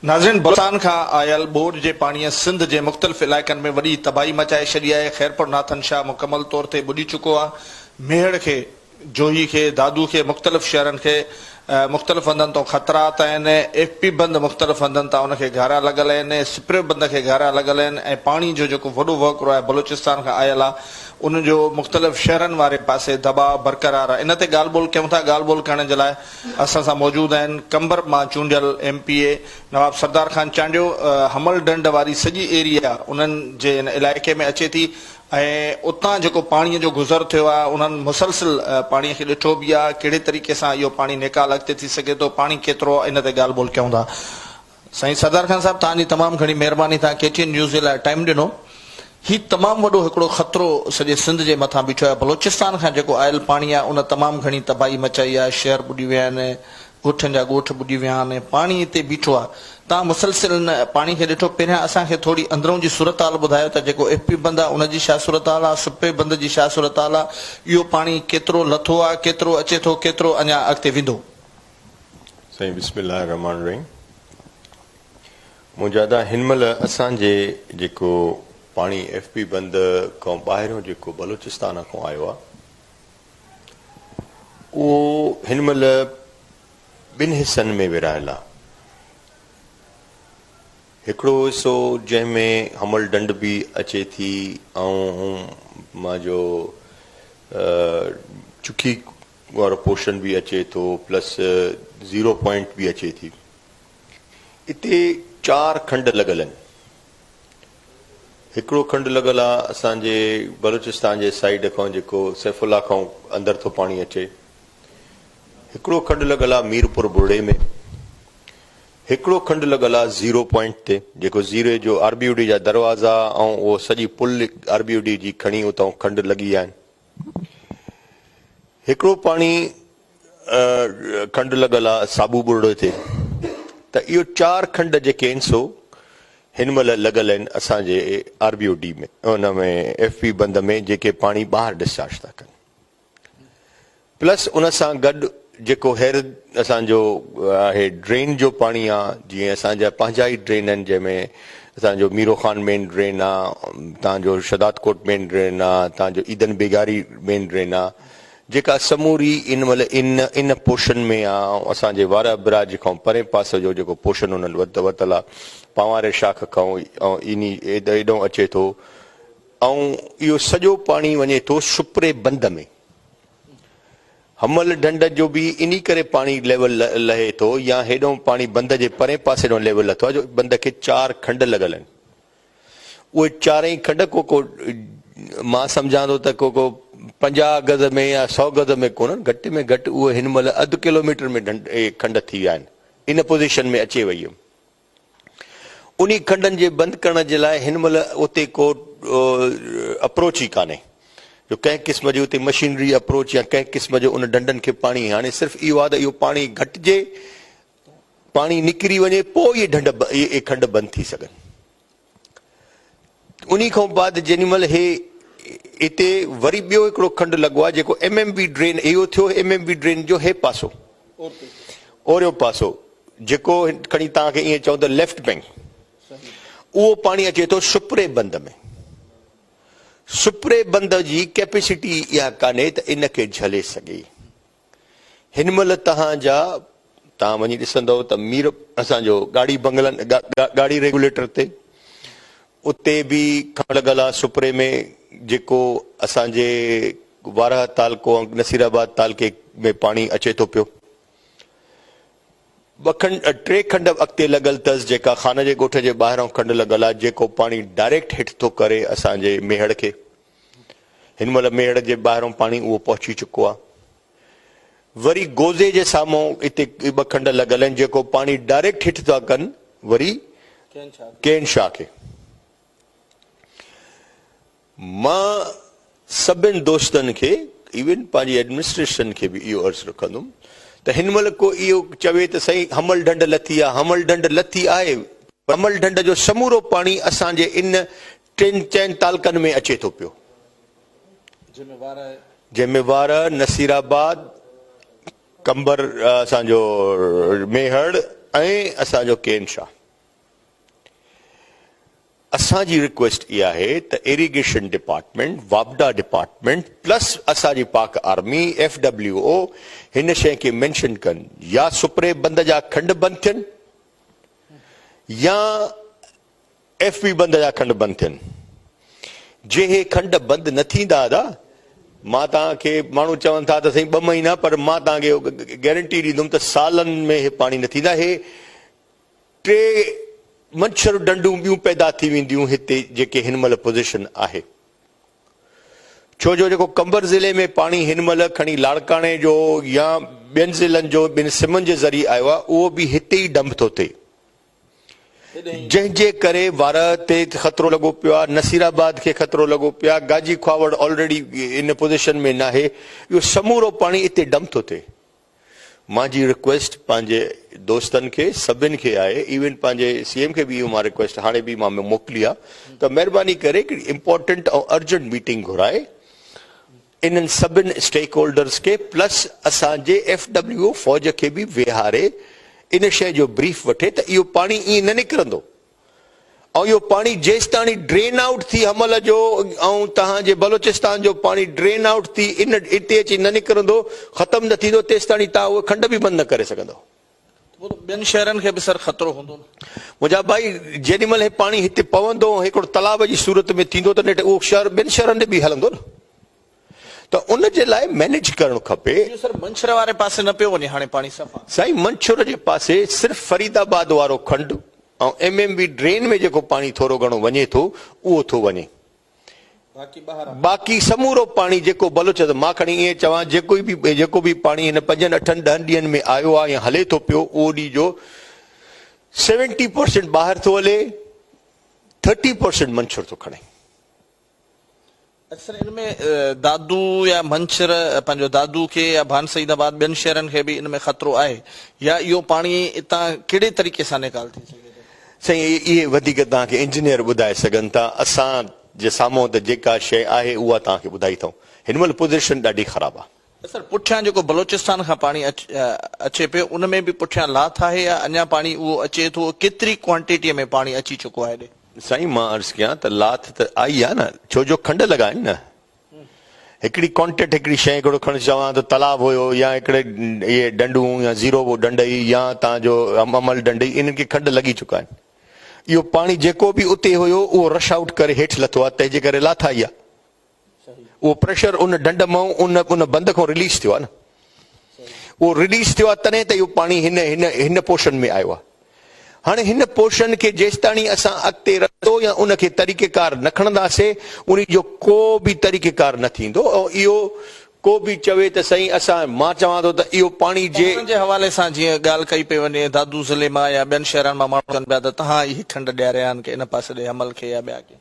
ناظرين بلوچستان کان آيل ٻوڏ جي پاڻيء سنڌ جي مختلف علائقن ۾ وڏي تباهي مچائي ڇڏي آهي، خيرپور ناٿن شاهه مڪمل طور تي ٻڏي چڪو آهي، ميهڙ کي، جوهي کي، دادو کي مختلف شهرن کي مختلف هنڌن تان خطرات آهن، ايف پي بند مختلف هنڌن تان ان کي گهارا لڳل آهن، سپريو بند کي گهارا لڳل آهن ۽ پاڻي جو جيڪو وڏو وهڪرو آهي بلوچستان کان آيل آهي ان جو مختلف شهرن واري پاسي دٻاء برقرار آهي ان تي ڳالهه ٻولهه ڪيون ٿا ڳالهه ٻولهه ڪرڻ جي لاء اسان سان موجود آهن قمبر مان چونڊيل M P A Nawab Sardar Khan Chandio Hamal ڍنڍ واري سڄي ايريا انهن جي ان علائقي ۾ اچي ٿي ۽ اتان جيڪو پاڻي جو گذر ٿيو آهي انهن مسلسل پاڻي کي ڏٺو به آهي ڪهڙي طريقي سان اهو پاڻي نيڪال اڳتي ٿي سگهي ٿو پاڻي ڪيترو آهي ان تي ڳالهه ٻولهه ڪيون ٿا سائين سردار خان صاحب توهان جي تمام گهڻي مهرباني توهان ڪي ٽي اين نيوز جي لاء ٽائيم ڏنو هي تمام وڏو هڪڙو خطرو سڄي سنڌ جي مٿان بيٺو آهي بلوچستان کان جيڪو آيل پاڻي آهي ان تمام گهڻي تباهي مچائي آهي شهر ٻڏي ويا آهن ڳوٺن جا ڳوٺ ٻڏي ويا آهن پاڻي هتي بيٺو آهي توهان مسلسل ان پاڻي کي ڏٺو پهريان اسان کي ٿوري اندرون جي صورتحال ٻڌايو ته جيڪو ايف پي بند آهي ان جي ڇا صورتحال آهي سپي بند جي ڇا صورتحال آهي اهو پاڻي ڪيترو لٿو آهي ڪيترو اچي ٿو ڪيترو اڃا اڳتي ويندو. سائين بسم الله الرحمٰن الرحيم منهنجا ادا هن مهل اسان جي جيڪو پاڻي ايف پي بند کان ٻاهريون جيڪو بلوچستان کان آيو آ اهو هن مهل ٻن حصن ۾ ورهايل آ هڪڙو حصو جنهن ۾ حمل ڍنڍ به اچي ٿي ۽ مان جو چکي وارو پورشن به اچي ٿو پلس زيرو پوائنٽ به اچي ٿي. اتي چار کنڊ لڳل آهن. هڪڙو کنڊ لڳل آ اسان جي بلوچستان جي سائيڊ کان جيڪو سيف الله کان اندر ٿو پاڻي اچي. هڪڙو کنڊ لڳل آ ميرپور برڙي ۾. هڪڙو کنڊ لڳل آ زيرو پوائنٽ تي جيڪو زيري جو آر بي او ڊي جا دروازا ۽ اهو سڄي پل آر بي او ڊي جي کڻي اتان کنڊ لڳي آهن. هڪڙو پاڻي کنڊ لڳل آ صابو ٻرڙو تي ته اهو چار کنڊ جيڪي آهن سو هن مهل لڳل آهن اسان جي آر بي او ڊي ۾ ان ۾ ايف پي بند ۾ جيڪي پاڻي ٻاهر ڊسچارج ٿا ڪن پلس ان سان گڏ جيڪو هير اسان جو آهي ڊرين جو پاڻي آ جيئن اسان جا پنهنجا ئي ڊرين آهن جنهن ۾ اسان جو ميرو خان مين ڊرين آ تان جو شهداد ڪوٽ مين ڊرين آ تان جو عيدن بيگاري مين ڊرين آ جيڪا سموري ان مهل ان ان پورشن ۾ آ اسان جي وارهه براج کان پرين پاسي جو جيڪو پورشن انهن ورتل آ پانواري شاخ کان انهي ايڏانهن اچي ٿو ۽ اهو سڄو پاڻي وڃي ٿو سپري بند ۾ حمل ڍنڍ جو به انهي ڪري پاڻي ليول لهي ٿو يا هيڏانهن پاڻي بند جي پرئين پاسي ڏانهن ليول لٿو آهي جو بند کي چار کنڊ لڳل آهن اهي چارئي کنڊ ڪو ڪو مان سمجهان ٿو ته ڪو ڪو 50 گز ۾ يا 100 گز ۾ ڪونهن گهٽ ۾ گهٽ اهي هن مهل اڌ ڪلوميٽر ۾ ڍنڍ کنڊ ٿي ويا آهن ان پوزيشن ۾ اچي وئي انهي کنڊن جي بند ڪرڻ جي لاء هن مهل اتي ڪو اپروچ ئي ڪانهي جو ڪنهن قسم جي اتي مشينري اپروچ يا ڪنهن قسم جو ان ڍنڍن کي پاڻي هاڻي صرف اهو آهي ته اهو پاڻي گهٽجي پاڻي نڪري وڃي پوء اهي ڍنڍ اهي کنڊ بند ٿي سگهن. انهي کان بعد جيڏي مهل هي اتي وري ٻيو هڪڙو کنڊ لڳو آهي جيڪو ايم ايم وي ڊرين اهو ٿيو ايم ايم وي ڊرين جو هي پاسو اوريو پاسو جيڪو کڻي توهان کي ائين چئون ته ليفٽ بينڪ اهو پاڻي اچي ٿو سپري بند ۾ سپري بند جي ڪيپيسٽي اها ڪانهي ته ان کي جهلي سگهي هن مهل توهان جا توهان وڃي ڏسندؤ ته مير اسان جو ڳاڙهي بنگلن ڳاڙهي ريگوليٽر تي اتي به کڻ لڳل آ سپري ۾ جيڪو اسان جي وارهه تعلقو ۽ نصير آباد تعلقي ۾ پاڻي اچي ٿو پيو. ٻه کنڊ ٽي کنڊ اڳتي لڳل تس جيڪا خان جي ڳوٺ جي ٻاهران کنڊ لڳل آ جيڪو پاڻي ڊائريڪٽ هيٺ ٿو ڪري اسان جي ميهڙ کي. هن مهل ميهڙ جي ٻاهران پاڻي اهو پهچي چڪو آهي. وري گوزي جي سامهون اتي ٻه کنڊ لڳل آهن جيڪو پاڻي ڊائريڪٽ هيٺ ٿا ڪن وري ڪين شاهه کي. مان سڀن دوستن کي ايون پنهنجي ايڊمنسٽريشن کي به اهو عرض رکندم ته هن مهل ڪو اهو چوي ته سائين حمل ڍنڍ لٿي آهي حمل ڍنڍ لٿي آهي پر حمل ڍنڍ جو سمورو پاڻي اسان جي ان ٽن چئن تعلقن ۾ اچي ٿو پيو. جنهن ۾ وارهه، نصير آباد، قمبر اسان جو ميهڙ ۽ اسان جو ڪين شاهه. اسان جي رڪويسٽ اها آهي ته ايريگيشن ڊپارٽمينٽ، واپڊا ڊپارٽمينٽ پلس اسان جي پاڪ آرمي، ايف ڊبليو او هن شيء کي مينشن ڪن يا سپري بند جا کنڊ بند ٿين يا ايف بي بند جا کنڊ بند ٿين. جي هي کنڊ بند نه ٿيندا ادا مان توهان کي ماڻهو چون ٿا ته سائين ٻه مهينا پر مان توهان کي گيرنٽي ڏيندم ته سالن ۾ هي پاڻي نه ٿيندا هي ٽي منڇر ڍنڍون ٻيون پيدا ٿي وينديون هتي جيڪي هن مهل پوزيشن آهي ڇو جو جيڪو قمبر ضلعي ۾ پاڻي هن مهل کڻي لاڙڪاڻي جو يا ٻين ضلعن جو ٻن سمن جي ذريعي آيو آهي اهو به هتي ئي ڊمپ ٿو ٿئي جنهن جي ڪري وارهه تي خطرو لڳو پيو آهي نصير آباد کي خطرو لڳو پيو آهي گاجي کهاوڙ آلريڊي ان پوزيشن ۾ ناهي اهو سمورو پاڻي اتي ڊمپ ٿو ٿئي مانجي رڪويسٽ پنهنجي دوستن کي سڀن کي آهي ايون پنهنجي سي ايم کي به اهو مان رڪويسٽ هاڻي به مان موڪلي آهي ته مهرباني ڪري هڪڙي امپورٽنٽ ۽ ارجنٽ ميٽنگ گهرائي انهن سڀن اسٽيڪ هولڊرز کي پلس اسان جي ايف ڊبليو او فوج کي به ويهاري ان شيء جو بريف وٺي ته اهو پاڻي ائين نه نڪرندو ۽ اهو پاڻي جيستاڻي ڊرين آئوٽ ٿي حمل جو ۽ توهان جي بلوچستان جو پاڻي ڊرين آئوٽ ٿي ان اتي اچي نه نڪرندو ختم نه ٿيندو تيستاڻي توهان اهي کنڊ به بند نه ڪري سگهندؤ. پوء ته ٻين شهرن کي به سر خطرو هوندو نه. منهنجا ڀائي جيڏي مهل هي پاڻي هتي پوندو ۽ هڪڙو تلاء جي صورت ۾ ٿيندو ته نيٺ اهو شهر ٻين شهرن ڏي به هلندو نه ته ان جي لاء مينيج ڪرڻ کپي. اهو سر منڇر واري پاسي نه پيو وڃي هاڻي پاڻي صفا. سائين منڇر جي پاسي صرف فريد آباد وارو کنڊ ۽ ايم ايم وي ڊرين ۾ جيڪو پاڻي ٿورو گهڻو وڃي ٿو اهو ٿو وڃي باقي سمورو پاڻي جيڪو بلوچ مان کڻي ائين چوان جيڪو به جيڪو به پاڻي هن پنجن اٺن ڏهن ڏينهن ۾ آيو آهي يا هلي ٿو پيو اهو ڏينهن جو سيونٽي پرسنٽ ٻاهر ٿو هلي ٿرٽي پرسنٽ منڇر ٿو کڻي. اڪثر ان ۾ دادو يا منڇر پنهنجو دادو کي يا ڀان سعيد آباد ٻين شهرن کي به ان ۾ خطرو آهي يا اهو پاڻي اتان ڪهڙي طريقي سان نيڪال ٿي سگهي ٿو؟ سائين اهي وڌيڪ توهان کي انجنيئر ٻڌائي سگهن ٿا اسان جي سامهون ته جيڪا شيء آهي اها توهان کي ٻڌائي اٿئون هن مهل پوزيشن ڏاڍي خراب آهي. سر پٺيان جيڪو بلوچستان کان پاڻي اچي پيو ان ۾ به پٺيان لاٿ آهي يا اڃا پاڻي اهو اچي ٿو ڪيتري ڪوانٽيٽي ۾ پاڻي اچي چڪو آهي ڏي؟ سائين مان عرض ڪيان ته لاٿ ته آئي آ نه ڇو جو کنڊ لڳا آهن نه هڪڙي ڪانٽيڪٽ هڪڙي شيء هڪڙو کڻ چوان ته تلاء هيو يا هڪڙي اهي ڍنڍون يا زيرو ڍنڍ هئي يا تان جو عمل ڍنڍ هئي انهن کي کنڊ لڳي چڪا آهن اهو پاڻي جيڪو به اتي هيو اهو رش آئوٽ ڪري هيٺ لٿو آهي تنهن جي ڪري لاٿ آئي آ اهو پريشر ان ڍنڍ مان ان ان بند کان رليز ٿيو آهي نه اهو رليز ٿيو آهي تڏهن ته اهو پاڻي هن هن هن پورشن ۾ آيو آهي هاڻي هن پورشن کي جيستاڻي اسان اڳتي رستو يا ان کي طريقه ڪار نه کڻنداسي ان جو ڪو به طريقه ڪار نه ٿيندو ۽ اهو ڪو به چوي ته سائين اسان مان چوان ٿو ته اهو پاڻي جي توهان جي حوالي سان جيئن ڳالهه ڪئي پئي وڃي دادو ضلعي مان يا ٻين شهرن مان ماڻهو چون پيا ته توهان اهي کنڊ ڏياريا آهن ڪي ان پاسي ڏي حمل کي يا ٻيا ڪي.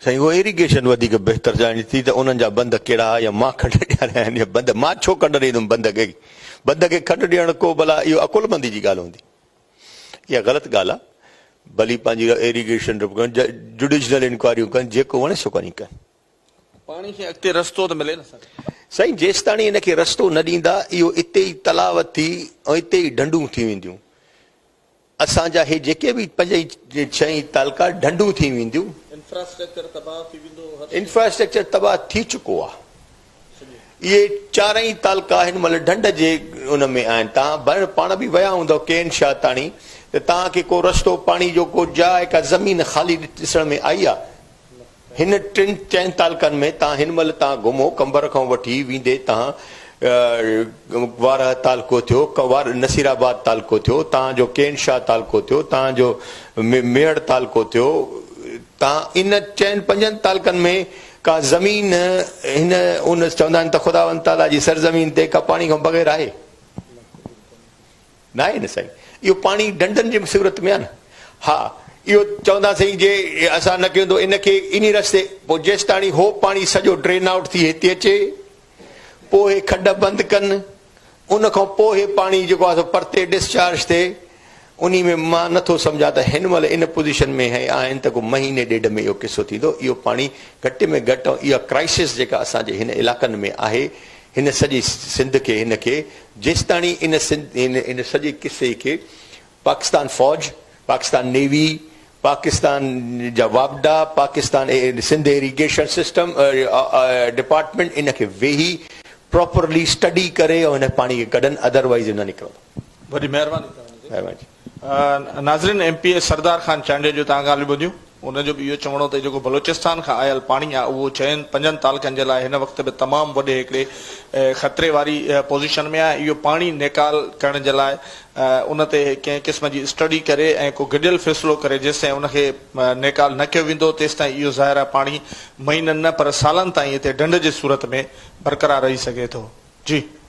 سائين اهو ايريگيشن وڌيڪ بهتر ڄاڻي ٿي ته انهن جا بند ڪهڙا ها يا مان کنڊ ڏياريا آهن يا بند مان ڇو کنڊ ڏيندم بند کي بند کي کنڊ ڏيڻ ڪو ڀلا اهو عقلمندي جي ڳالهه هوندي اها غلط ڳالهه آهي ڀلي پنهنجي ايريگيشن جوڊيشنل انڪوائريون ڪن جيڪو وڻي سو کڻي ڪن. پاڻي کي اڳتي رستو ته ملي نه سر. سائين جيستاڻي ان کي رستو نه ڏيندا اهو اتي ئي تلاء ٿي ۽ اتي ئي ڍنڍون ٿي وينديون. اسان جا هي جيڪي به پنج ۽ ڇهه ئي تعلقا ڍنڍون ٿي وينديون. انفراسٽرڪچر تباهه ٿي ويندو هر شيء. انفراسٽرڪچر تباهه ٿي چڪو آ. اهي چارئي تعلقا هن مهل ڍنڍ جي ان ۾ آهن. توهان پاڻ به ويا هوندؤ ڪين شاهه تاڻي ته توهان کي ڪو رستو پاڻي جو ڪو جاء ڪا زمين خالي ڏسڻ ۾ آئي آ؟ هن ٽن چئن تعلقن ۾ تان هن مهل تان گهمو قمبر کان وٺي ويندي تان وارهه تعلقو ٿيو نصير آباد تعلقو ٿيو تان جو ڪين شاهه تعلقو ٿيو تان جو ميهڙ تعلقو ٿيو تان ان چئن پنجن تعلقن ۾ ڪا زمين هن ان چوندا آهن ته خداوند تعاليٰ جي سرزمين تي ڪا پاڻي کان بغير آهي ناهي نه سائين اهو پاڻي ڍنڍن جي صورت ۾ آهي نه ها اهو چوندا سائين جي اسان نه ڪيون ته ان کي انهي رستي پوء جيستاڻي هو پاڻي سڄو ڊرين آئوٽ ٿي هتي اچي پوء هي کڏ بند ڪن ان کان پوء هي پاڻي جيڪو آهي سو پرتي ڊسچارج ٿئي انهي ۾ مان نٿو سمجهان ته هن مهل ان پوزيشن ۾ هي آهن ته ڪو مهيني ڏيڍ ۾ اهو قصو ٿيندو اهو پاڻي گهٽ ۾ گهٽ اها ڪرائسس جيڪا اسان جي هن علائقن ۾ آهي هن سڄي سنڌ کي هن کي جيستاڻي ان سنڌ ان ان سڄي قصي کي پاڪستان فوج، پاڪستان نيوي، پاڪستان جا واپڊا، Pakistan Sindh irrigation system department ان کي ويهي پراپرلي اسٽڊي ڪري ۽ ان پاڻي کي ڪڍن ادروائيز نه نڪرندو. وڏي مهرباني توهان جي. مهرباني. ناظرين M P A Sardar Khan Chandio جون توهان ڳالهيون ٻڌيون ان جو به اهو چوڻ هو ته جيڪو بلوچستان کان آيل پاڻي آهي اهو چئن پنجن تعلقن جي لاء هن وقت به تمام وڏي هڪڙي خطري واري پوزيشن ۾ آهي اهو پاڻي نيڪال ڪرڻ جي لاء ان تي ڪنهن قسم جي اسٽڊي ڪري ۽ ڪو گڏيل فيصلو ڪري جيستائين ان کي نيڪال نه ڪيو ويندو تيستائين اهو ظاهر آهي پاڻي مهينن نه پر سالن تائين هتي ڍنڍ جي صورت ۾ برقرار رهي سگهي ٿو. جي.